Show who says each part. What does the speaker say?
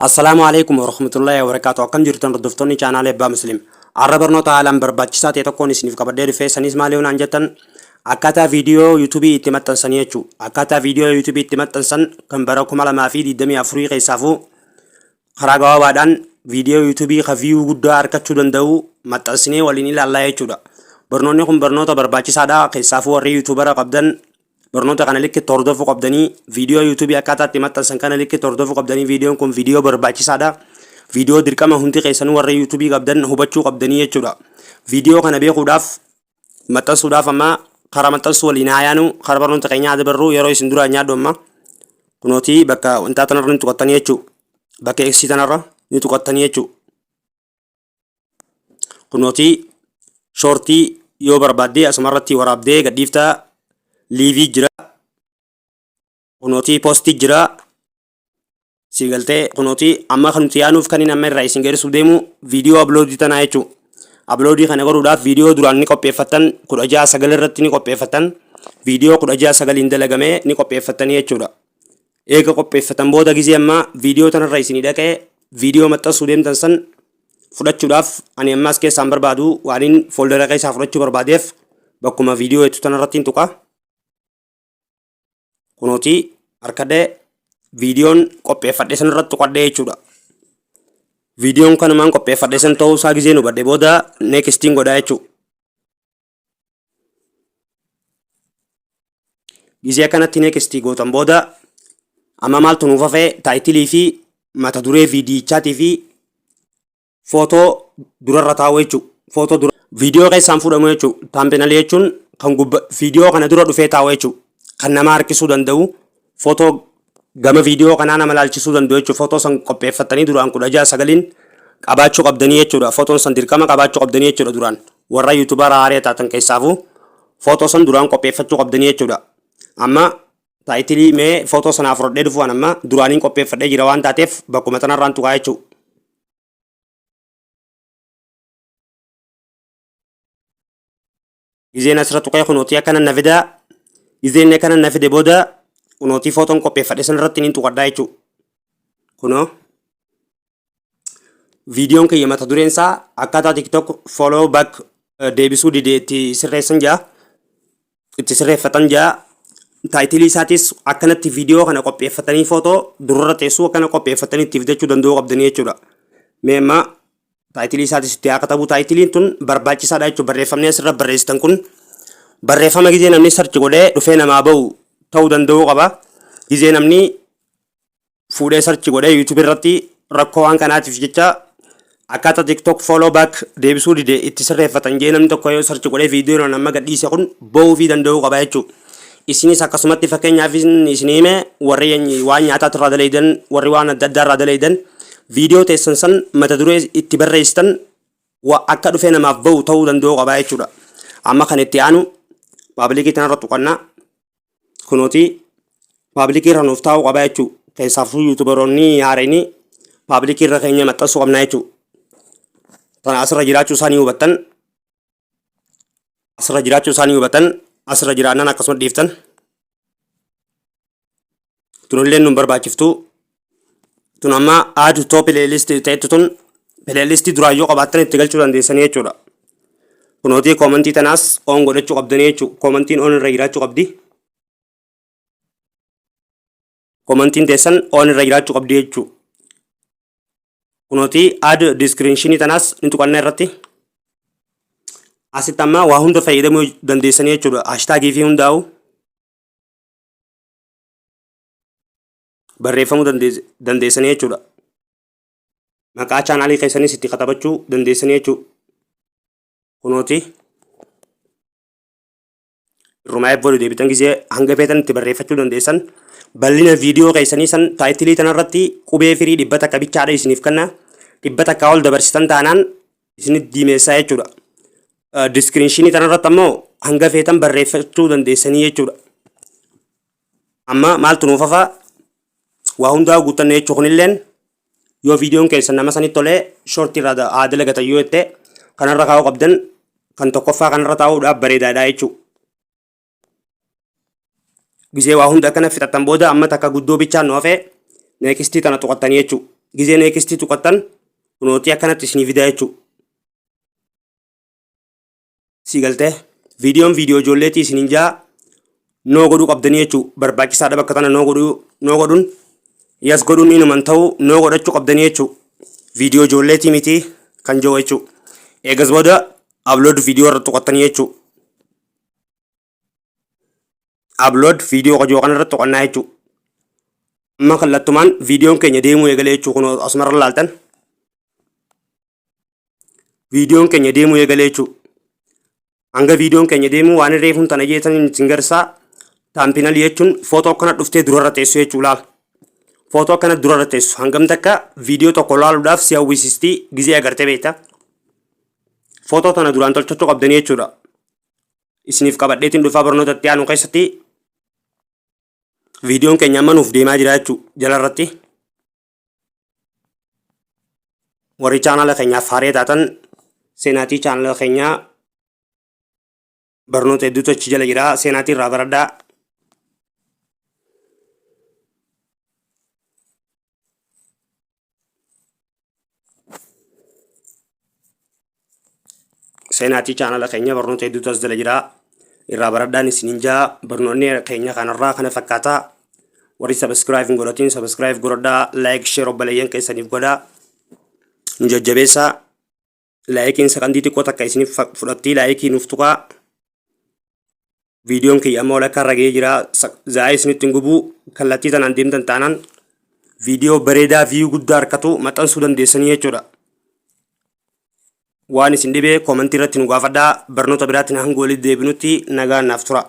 Speaker 1: Assalaamu Aleykum Warahmatullaahi Wabarakaatuh. Akkam jirtan, hordoftoonni chaanaala Ebbaa Muslim? Har'a barnoota haalaan barbaachisaa ta'e tokkoon isiniif qabadhee dhufe. Sanis maali yoo naan jettan, akkaataa viidiyoo yuutuubii itti maxxansanii jechuu. Akkaataa viidiyoo yuutuubii itti maxxansan kan bara 2024 keessaafuu karaa gabaabaadhaan viidiyoo yuutuubii ka view guddaa argachuu danda'u maxxansinee waliin ilaallaa jechuudha. Barnoonni kun barnoota barbaachisaadha. Keessaafuu warri yuutuubara qabdan barnoota kana likkitti hordofuu qabdanii, viidiyoo yuutuubii akkaataa itti maxxansan kana likkitti hordofuu qabdanii. Viidiyoon kun viidiyoo barbaachisaadha. Viidiyoo dirqama hundi keessanuu warra yuutuubii qabdan hubachuu qabdanii jechuudha. Viidiyoo kana beekuudhaaf, maxxansuudhaaf, amma karaa maxxansuu waliin haa yaanu, karaa barnoota keenyaa haa dabarru. Yeroo isin duraa nyaadhu, amma kunootii bakka wantaa tanarra ni tuqattanii jechuu. Bakka eegsii tanarra ni tuqattanii jechuu. Kunootii short yoo barbaaddee asumarratti waraabdee gadhiiftaa, live jira. Kunootii post jira. Si galtee? Kunootii amma kan nuti yaanuuf, kan inni amma irraa isin geessuuf deemu viidiyoo upload tanaa jechuudha. Upload kana godhuudhaaf viidiyoo duraan ni qopheeffattan, 16:9 irratti ni qopheeffattan. Viidiyoo 16:9n dalagamee ni qopheeffattanii jechuudha. Eega qopheeffatan booda, gizee ammaa viidiyoo tanarra isinii dhaqee viidiyoo maxxansuu deemtan san fudhachuudhaaf, ani ammaas keessaan barbaadu waaniin folder keessaa fudhachuu barbaadeef, bakkuma viidiyoo jettu tanarratti hin tuqa. Kunootii harkadhee viidiyoon qopheeffadhe sanarratti tuqadhee jechuudha. Viidiyoon kanumaan qopheeffadhe san ta'uu isaa gizeen hubadhe booda nextiin godhaa jechuudha. Gizee akkanatti next gootan booda, amma maaltu nuuf hafee? Title fi mata duree viidiyichaatii fi footoo durarra taa'u jechuudha. Footoo dura viidiyoo keessaan fuudhamu jechuudha. Thumbnail jechuun kan gubba viidiyoo kana dura dhufee taa'u jechuudha. Kan nama harkisuu danda'u, footoo gama viidiyoo kanaa nama laalchisuu danda'u jechuudha. Footoo san qopheeffattanii duraan 16:9n qabaachuu qabdanii jechuudha. Footoon san dirqama qabaachuu qabdanii jechuudha duraan. Warra yuutuubara haaraa taatan keessaafuu footoo san duraan qopheeffachuu qabdanii jechuudha. Amma title mee footoo sanaa fudhadhee dhufuun, amma duraaniin qopheeffadhee jira waan taateef, bakkuma tanarraan tuqaa jechuudha. Gizeen asirra tuqee kunootii akkana na fidaa. Gizeen akkana na fide booda, kunootii footoon qopheeffadhe sanarratti niin tuqadhaa jechuudha. Kunoo viidiyoon kiyya mata dureen isaa "Akkaataa TikTok follow back deebisuu dide itti sirreessan" jaa. Itti sirreeffatan jaa. Title isaatis akkanatti viidiyoo kana qopheeffatanii, footoo durarra teessuu akkana qopheeffatanii itti fidachuu danda'uu qabdanii jechuudha. Mee amma title isaatis itti haa katabu. Titleiin tun barbaachisaadha jechuudha. Barreeffamni asirra barreessitan kun barreeffama gizee namni search godhee dhufee namaa bahu ta'uu danda'uu qaba. Gizee namni fuudhee search godhee yuutuubii irratti rakkoo waan kanaatiif jecha "akkaataa TikTok follow back deebisuu dide itti sirreeffatan" jee namni tokko yoo search godhee, viidiyoon amma gadhiise kun bahuu fi danda'uu qaba jechuudha. Isinis akkasumatti, fakkeenyaaf isin hime, warri waan nyaataa irraa dalaydan, warri waan adda addaa irraa dalaydan, viidiyoo teessan san mata duree itti barreessitan akka dhufee namaaf bahu ta'uu danda'uu qaba jechuudha. Amma kan itti aanu public tanarra tuqannaa. Kunooti public irra nuuf taa'uu qaba jechuudha. Keessaafuu yuutubaroonni haareenii public irra keenya maxxansuu qabna jechuudha. Tana asirra jiraachuu isaanii hubattan. Asirra jiraachuu isaanii hubattan. Asirra jiraannaan akkasuma dhiiftan. Tunillee nun barbaachiftu. Tun amma add to playlist ta'ettu, tun playlist duraan yoo qabaattan itti galchuu dandeessanii jechuudha. Kunootii comment tanaas on godhachuu qabdanii jechuudha. Commentiin on irra jiraachuu qabdi. Commentiin teessan on irra jiraachuu qabdi jechuudha. Kunootii add description tanaas ni tuqanna irratti. Asitti amma waa hunda fayyadamuu dandeessanii jechuudha. Hashtag fi hundaa'u barreeffamuu dandeessanii jechuudha. Maqaa chaanaalii keessanis itti katabachuu dandeessanii jechuudha. Kunooti irrumaa eebboodhu deebitan, gisee hanga feetan itti barreeffachuu dandeessan. Bal'ina viidiyoo keessanii san title tanarratti qubee firii 100 bichaadha isiniif kenna. 100 ol dabarsitan taanaan isinit diimeessaa jechuudha. Description tanarratti ammoo hanga feetan barreeffachuu dandeessanii jechuudha. Amma maaltu nuuf hafa? Waa hundaa guuttanne jechuu. Kunilleen yoo viidiyoon keessan nama sanitti tolee short irraa haa dalagatan yoo jette, kanarra kaa'uu qabdan, kan tokkoffaa kanarra taa'uudhaaf bareedaadha jechuudha. Gisee waa hunda akkana fixattan booda, amma takka guddoo bichaan nu hafe, next tana tuqattanii jechuudha. Gizee next tuqattan kunootii akkanatti isinii fidaa jechuudha. Si galtee viidiyoon viidiyoo ijoolleetii isiniin jaa, no godhuu qabdanii jechuudha. Barbaachisaadha bakka tana no godhuu. No godhuun, yes godhuun inuman ta'uu, no godhachuu qabdanii jechuudha. Viidiyoo ijoolleetii miti kan jiru jechuudha. Eegas booda upload viidiyoo irra tuqattanii jechuudha. Upload viidiyoo qajoo kana irra tuqannaa jechuudha. Amma kallattumaan viidiyoon keenya deemuu eegalee jechuudha. Kun asumarra laaltan. Viidiyoon keenya deemuu eegalee jechuudha. Hanga viidiyoon keenya deemuu waan reefuun tana jeetan isin garsaa. Thumbnail jechuun footoo akkana dhuftee durarra teessu jechuu laal. Footoo akkana durarra teessu hangam takka viidiyoo tokko laaluudhaaf si hawwisiistii gizee agartee beekta. Footoo tana duraan tolchachuu qabdanii jechuudha. Isiniif qabadheetiin dhufaa barnoota itti aanu keessatti. Viidiyoon keenya amma nuuf deemaa jira jechuu jalarratti. Warri chaanala keenyaaf haaree taatan, seenaatii chaanala keenyaa barnoota hedduutu achi jala jira, seenaatii irraa baradhaa. Seenaatii chaanala keenya barnoota hedduutu as jala jira, irraa baradhaan isiniin jaa. Barnoonni keenya kanarraa kana fakkaataa. Warri subscribe hin godhatin subscribe godhadhaa, like, share obboleeyyan keessaniif godhaa, nu jajjabeessaa. Likeiin sakandii xiqqoo takka isiniif fudhattii, like nuuf tuqaa. Viidiyoon kiyya amma walakkaa irra ga'ee jira. Zaa'ee isinitti hin gubuu. Kallattii tanaan deemtan taanaan viidiyoo bareedaa view guddaa harkatu maxxansuu dandeessanii jechuudha. Waan isin dhibee commentii irratti nu gaafadhaa. Barnoota biraatiin hanga walitti deebinutti nagaan naaf tura.